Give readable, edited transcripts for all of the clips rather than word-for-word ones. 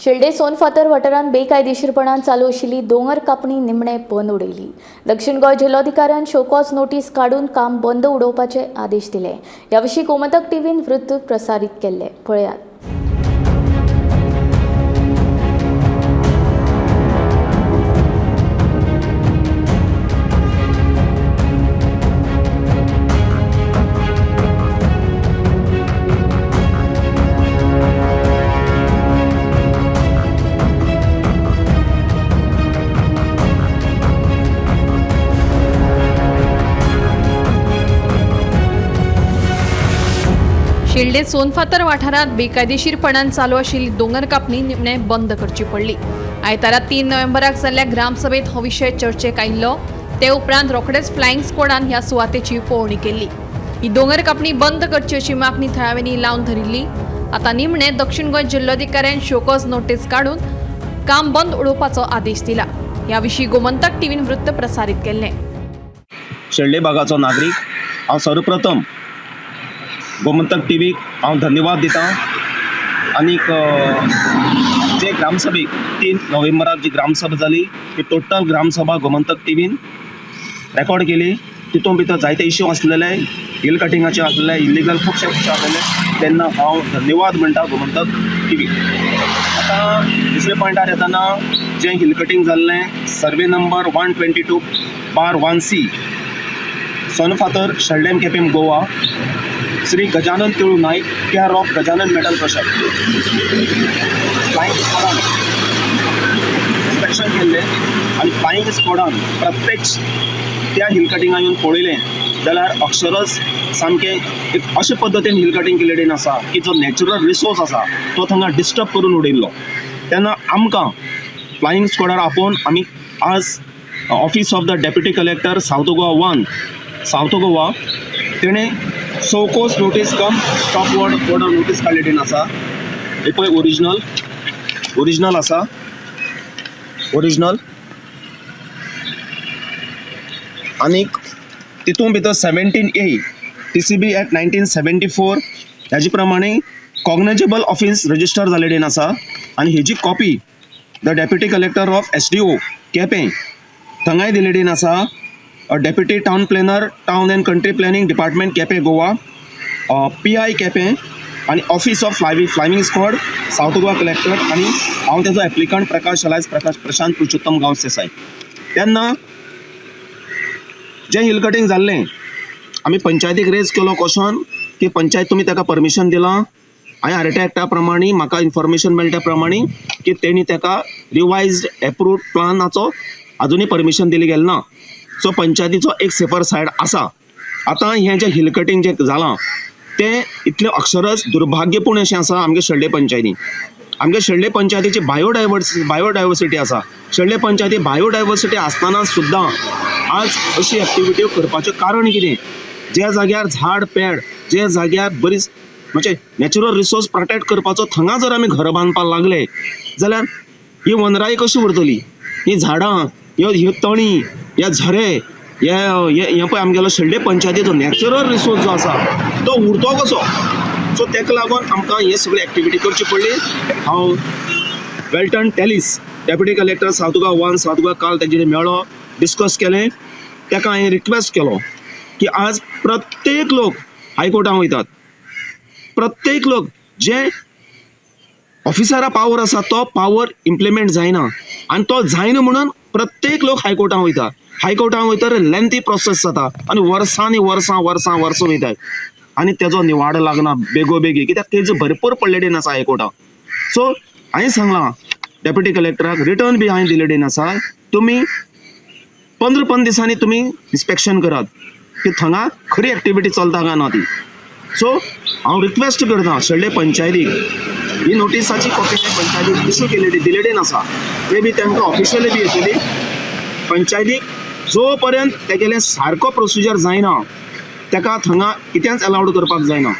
शेल्डें सोनफातर वाठारांत बेकायदेशीरपणान चालू आशिल्ली दोंगर कापणी निमणे बंद उडयली. दक्षिण गोंय जिल्लोधिकाऱ्यान शोकॉज नोटीस काडून काम बंद उडोवपाचे आदेश दिले. ह्या विशीं गोमंतक टीव्हीन वृत्त प्रसारीत केल्लें, पळयात. शेल्डें सोनफातर वाठारांत बेकायदेशीरपणान चालू आशिल्ली दोंगर कापणी निमणे बंद करची पडली. आयतारा 3 नोव्हेंबराक जाल्ल्या ग्रामसभेत हो विशय चर्चेक आयिल्लो. ते उपरांत रोखडेच फ्लायिंग स्क्वॉडान ह्या सुवातेची पळोवणी केल्ली. ही दोंगर कापणी बंद करची अशी मागणी थळाव्यांनी लावन धरिल्ली. आतां निमणे दक्षिण गोंय जिल्लोधिकाऱ्यान शोकॉज नोटीस काडून काम बंद उडोवपाचो आदेश दिला. ह्या विशीं गोमंतक टीव्हीन वृत्त प्रसारीत केल्लें. शेल्डे भागाचो नागरीक हांव सर्वप्रथम गोमंतक टीव्हीक हांव धन्यवाद दिता. आनीक जे ग्रामसभेक 3 नोव्हेंबराक जी ग्रामसभा जाली ती टोटल ग्रामसभा गोमंतक टीव्हीन रेकॉर्ड केली. तितून भितर जायते इश्यू आसलेले, हिल कटिंगाचे आसलेले, इलिगल खुबशे खुबशे आसलेले. तेन्ना हांव धन्यवाद म्हणटा गोमंतक टीव्हीक. आतां दुसरे पॉयंटार येतना जें हिल कटिंग जाल्लें survey number 122/1C, Sonfatar, Shaldem, Quepem, Goa, Shri Gajanan Tilu Naik, care of Gajanan metal crusher. Flying स्क्वॉडान inspection केल्लें आनी फ्लायींग स्क्वॉडान प्रत्यक्ष त्या हिल कटिंगा येवन पळयलें जाल्यार अक्षरच सामकें एक अशे पद्दतीन हिल कटिंग केल्लें आसा की जो नॅचरल रिसोर्स आसा तो थंगा डिस्टर्ब करून उडयल्लो. तेन्ना आमकां फ्लायींग स्क्वॉडार आपोवन आमी आज office of the deputy collector, South Goa 1, South Goa, तेणें show cause notice cum stop work order notice काडलेली आसा. हे पळय, ओरिजिनल, ओरिजिनल आसा, ओरिजिनल. आनीक तितून भितर 17A TCB Act 1974 ह्याजे प्रमाणे कॉग्नेजेबल ऑफिस रजिस्टर जाल्लें आसा. आनी हेजी copy the deputy collector of SDO Quepem थंगाय दिलेली आसा, deputy town planner, town and country planning department, Quepem, Goa, PI Quepem आनी office of flying squad, South Goa collector. आनी हांव तेजो एप्लिकंट प्रकाश अलायस प्रकाश प्रशांत पुरुषोत्तम गांवस देसाय. तेन्ना जें हिल कटिंग जाल्लें आमी पंचायतीक रेज केलो क्वेश्चन की पंचायत तुमी ताका परमिशन दिलां. हांवें आरटीआय एक्टा प्रमाणे म्हाका इन्फॉर्मेशन मेळटा त्या प्रमाणे की तेणी ताका रिवायज्ड एप्रूव्ड प्लानाचो अजुनूय परमिशन दिली गेलें ना. सो पंचायतीचो एक सेफर सायड आसा. आतां हें जें हिल कटिंग जें जालां तें इतलें अक्षरच दुर्भाग्यपूर्ण अशें आसा. आमगे शेल्डे पंचायतीन, आमगे शेल्डे पंचायतीची बायोडायवर्सिटी आसा. शेल्डे पंचायती बायोडायवर्सिटी आसतना सुद्दां आज अशी एक्टिविटी करपाचें कारण कितें? ज्या जाग्यार झाड पेड, ज्या जाग्यार बरीच म्हणजे नॅचरल रिसोर्स प्रोटेक्ट करपाचो, थंगा जर आमी घरां बांदपाक लागले जाल्यार ही वनराई कशी उरतली? ही झाडां, ह्यो ह्यो तणी, हे झरे, हे हे हे पळय, आमगेलो शेल्डे पंचायतीचो नॅचरल रिसोर्स जो आसा तो उरतो कसो? सो ताका लागून आमकां हे सगळी एक्टिविटी करची पडली. हांव वेल्टन Tellis, deputy collector, South Goa 1, South Goa, काल तेंच्यानी मेळ्ळो, डिस्कस केलें. ताका हांवें रिक्वेस्ट केलो की आज प्रत्येक लोक हायकोर्टान वयतात. प्रत्येक लोक जे ऑफिसरा पावर आसा तो पावर इम्प्लिमेंट जायना आनी तो जायना म्हणून प्रत्येक लोक हायकोर्टान वयता. हायकोर्टान वयतर लेंथी प्रोसेस जाता आनी वर्सांनी वर्सां वर्सां वर्सां वयतात आनी तेजो निवाडो लागना बेगो बेगी, कित्याक तेज भरपूर पडलेली आसा हायकोर्टान. सो हांवें सांगलां डेप्युटी कलेक्टराक, रिटर्न बी हांवें दिलेली आसा, तुमी 15 15 दिसांनी तुमी इन्स्पेक्शन करात की थंगा खरी एक्टिविटी चलता काय ना ती. सो हांव रिक्वेस्ट करता शेल्डे पंचायतीक, ही नोटिसाची कॉपी पंचायतीक इशू केलेली दिलेली आसा, ते बी तांकां ऑफिशियली बी येतली. पंचायतीक जो पर्यंत तेगेलें सारको प्रोसिजर जायना ताका थंगा कितेंच अलावड करपाक जायना.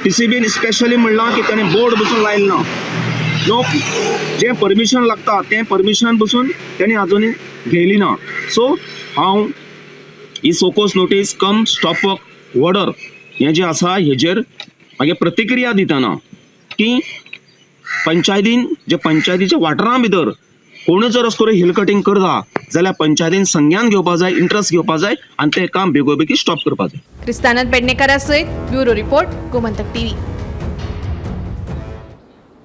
टीसीबीन स्पेशली म्हणलां की ताणें बोर्ड बसून लायलें ना. नो, जें परमिशन लागता तें परमिशन बसून तेणी आजुनूय घेयली ना. सो हांव ही show cause notice cum stop work order हें जें आसा हेजेर मागीर प्रतिक्रिया दितना की पंचायतीन जे पंचायतीच्या वाठारां भितर कोणूय जर अशें करून हिल कटींग करता जाल्यार पंचायतीन संज्ञान घेवपा जाय, इंट्रस्ट घेवपा जाय आनी तें काम बेगोबेगीन स्टॉप करपा जाय. क्रिस्तानंद पेडणेकरा सयत ब्युरो रिपोर्ट, गोमंतक टीव्ही.